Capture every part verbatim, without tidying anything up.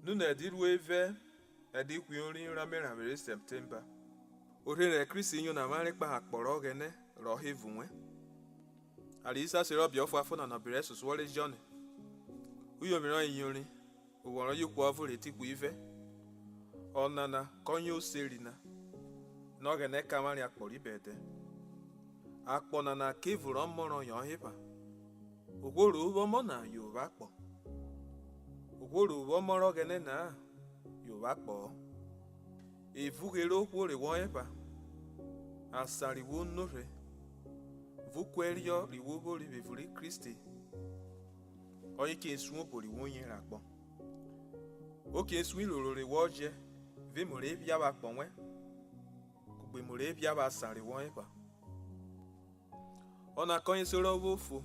Nonẹ ẹdẹ iruo ivẹ, ẹdẹ ihwiorin rẹ emeranvwe rẹ Sẹptemba, orherẹn rẹ Kristi yono avwanre kpahen akpọ rẹ Ọghẹnẹ rọ hẹ evun wẹn. A ri isase rẹ ọbe ọfuanfon nana ọbe rẹ ẹsosuọ rẹ Jọn, uyovwin rọyen iyorin, owọ rọyen ihwe ọvo rhe te ihwe ivẹ. Ọnana kọyen oseri na, nẹ Ọghẹnẹ kẹ avwanre akpọ ri bẹdẹ. Akpọ nana kẹ evun rẹ Ọmọ rọyen ọ hepha. Ohwo ro vwo Ọmọ na yovwo akpọ. Ohwo ro vwo Ọmọ rẹ Ọghẹnẹ na-a, yovwo akpọ-ọ. Evughe rẹ ohwo re wọ hepha, asan ri wo no rhe, vẹ ukuẹriọ ri wo vwori vwẹ evun ri Kristi, ọyen che sun obo ri wo yeren akpọ. O che sun iroro re wọ jẹ vẹ emu re phia vwẹ akpọ wẹn, kugbe emu re phia vwẹ asan re wọ hepha. Ọna kọyen sorọ o vwo fo,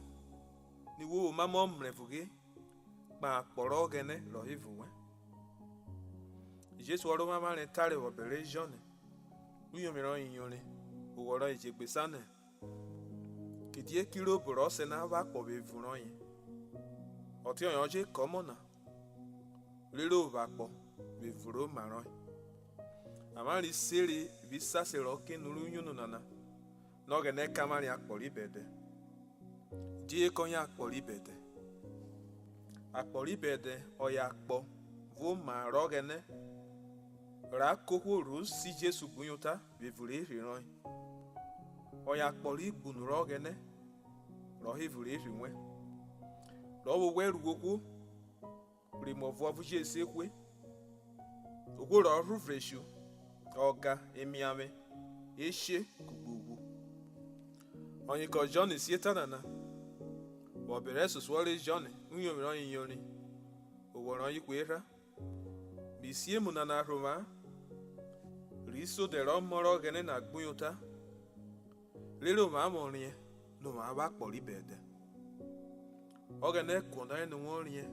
ni wo vwo omamọ mrẹvughe kpahen akpọ rẹ Ọghẹnẹ rọ hẹ evun wẹn. Jesu Ọrovwavwanre tare vwẹ ọbe rẹ Jọn, uyovwin rọyen iyorin, owọ rọyen ijegbe sa nẹ, kidie kirobo rẹ Ọsẹ na vwo akpọ vwẹ evun rọyen, ọtiọyen ọ je kẹ Ọmọ na, rere o vwo akpọ vwẹ evun rẹ oma rọyen. Avwanre se re vwẹ isase rọ kẹ enu rẹ uyono nana, nẹ Ọghẹnẹ kẹ avwanre akpọ ri bẹdẹ. Die kọyen akpọ ri bẹdẹ? Akpọ ri bẹdẹ ọyen akpọ vwẹ oma rẹ Ọghẹnẹ, ra kẹ ohwo ro si Jesu gbuyota vwẹ evun rẹ Erhi rọyen. Ọyen akpọ rẹ igbunu rẹ Ọghẹnẹ rọ hẹ evun rẹ Erhi wẹn, rọ vwẹ owẹ ru ohwo, rẹ emu ọvuọvo je se hwe, ohwo rọ rho vrẹ eshu, ọga, emiavwe, eshe kugbe ughwu. Ọyinkọn Jọn si eta nana, vwẹ ọbe rẹ ẹsosuọ rẹ Jọn, uyovwin rọyen iyorin, owọ rọyen ihwe erha. Mi si emu nana rhoma-a, ri se odẹ rẹ Ọmọ rẹ Ọghẹnẹ na gbuyota, rere ovwan vwọ riẹn nẹ ovwan vwo akpọ ri bẹdẹ. Ọghẹnẹ guọnọre nẹ wọ riẹn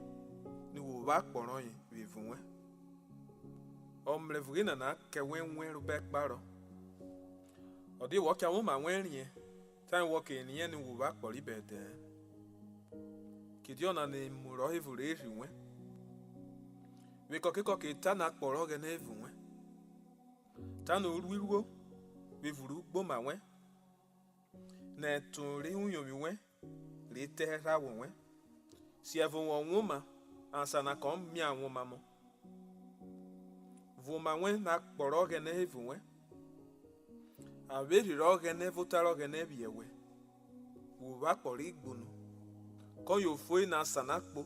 nẹ wo vwo akpọ rọyen vwẹ evun wẹn. Ọ mrẹvughe nana kẹ wẹ wẹn rhobọ ẹkparọ. Ọ dia wọ cha vwẹ oma wẹn riẹn, tanẹ wọ ke riẹn nẹ wo vwo akpọ ri bẹdẹ-ẹ. Kidie ọnana emu rọ hẹ evun rẹ Erhi wẹn. Vwẹ ikọke ikọke tanẹ akpọ rẹ Ọghẹnẹ hẹ evun wẹn. Tanẹ o ruiruo vwẹ evun rẹ ugboma wẹn, nẹ ẹton rẹ uyovwin wẹn re te ẹrhavwọ wẹn. Siẹvo wọ woma, asan na kọ miavwe omamọ. Vwẹ oma wẹn nẹ akpọ rẹ Ọghẹnẹ hẹ evun wẹn. Avwerhe rẹ Ọghẹnẹ vẹ ota rẹ Ọghẹnẹ vwiẹ wẹ, wo vwo akpọ rẹ igbunu, kọye ofori nẹ asan na kpo.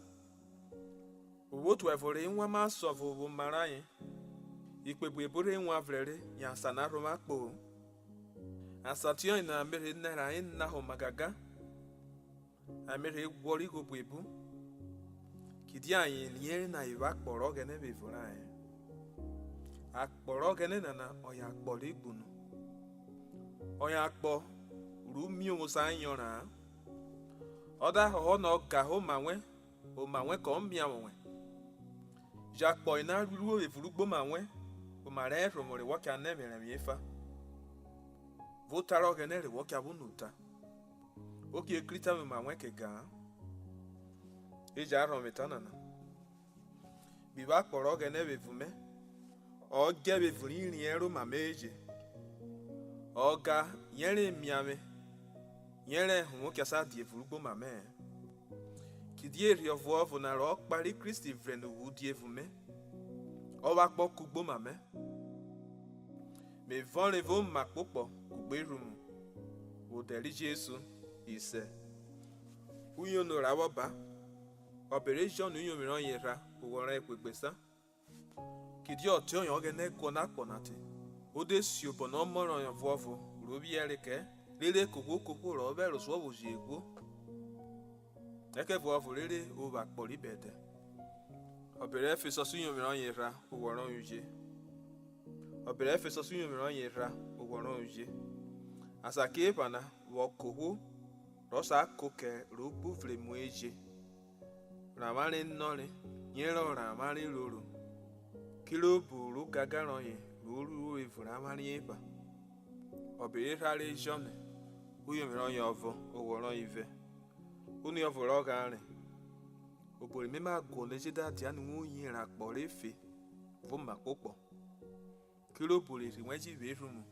Vwo otu ẹvo rẹ iwanma sọvo vwẹ oma rayen, ikpe buebun rẹ iwan vrẹre yen asan na rhoma kpo-o. Asan tiọyena me rhe nẹrhẹ ayen na homa gangan, ayen me rhe ghwọrọ igho buebun, kidie ayen riẹnre nẹ ayen vwo akpọ rẹ Ọghẹnẹ vwẹ evun rayen. Akpọ rẹ Ọghẹnẹ nana ọyen akpọ rẹ igbunu, ọyen akpọ rẹ umiovwo sa yọnra-an. Ọ da họhọ nẹ ọ ga oma wẹn, oma wẹn kọ miavwe wẹn. Jẹ akpọ yena ruiruo vwẹ evun rẹ ugboma wẹn, oma rẹ ẹrhovwo re wọ cha nẹ ẹwẹn rẹ ẹvwe efa, vẹ ota rẹ Ọghẹnẹ re wọ cha vwo nẹ ota. O che kri tavwe oma wẹn kẹ ga-an. E jẹ a rhọnvwe eta nana. Mi vwo akpọ rẹ Ọghẹnẹ vwẹ evun mẹ, ọ djẹ vwẹ evun rẹ iriẹn rẹ oma mẹ eje. Ọga, yẹrẹ emiavwe, yẹrẹ ẹhọnvwọn cha sa dia evun rẹ ugboma mẹ-ẹ. Kidie Erhi ọvuọvo na rọ kpare Kristi vrẹn uvwe udia evun mẹ, ọ vwẹ akpọ kẹ ugboma mẹ. Me vọnre vẹ omakpokpọ kugbe erhuvwu, vwẹ odẹ ri Jesu. Isẹ. Uyono ra vwọ ba, ọbe rẹ Jọn uyovwin rọyen erha, owọ rọyen ekuegbe esan. Kidie ọtiọyen Ọghẹnẹ guọnọ akpọ na te, o de siobọ nẹ Ọmọ rọyen ọvuọvo ro vwiẹre kẹ, rere kohwo kohwo rọ vwẹroso ọvo je ghwo. Ẹkẹvuọvo rere o vwo akpọ ri bẹdẹ. Ọbe rẹ Ẹfesọs uyovwin rọyen erha, owọ rọyen uje. Ọbe rẹ Ẹfesọs uyovwin rọyen erha, owọ rọyen uje. Asakiephana vwọ kẹ ohwo rọ sa kẹ okẹ ro gbe uvwremu eje, rẹ avwanre nọre, yẹrẹ ọ rẹ avwanre roro, kirobo rẹ ogangan rọyen ro ruo evun rẹ avwanre epha. Ọbe rerha rẹ Jọn, uyovwin rọyen ọvo, owọ rọyen ivẹ. Oniọvo rọ ghanre, Obo re me ma guọnọ eje da dianẹ wo yen akpọ re fe vẹ omakpokpọ, kirobo rẹ erhi wẹn ji vwo erhuvwu.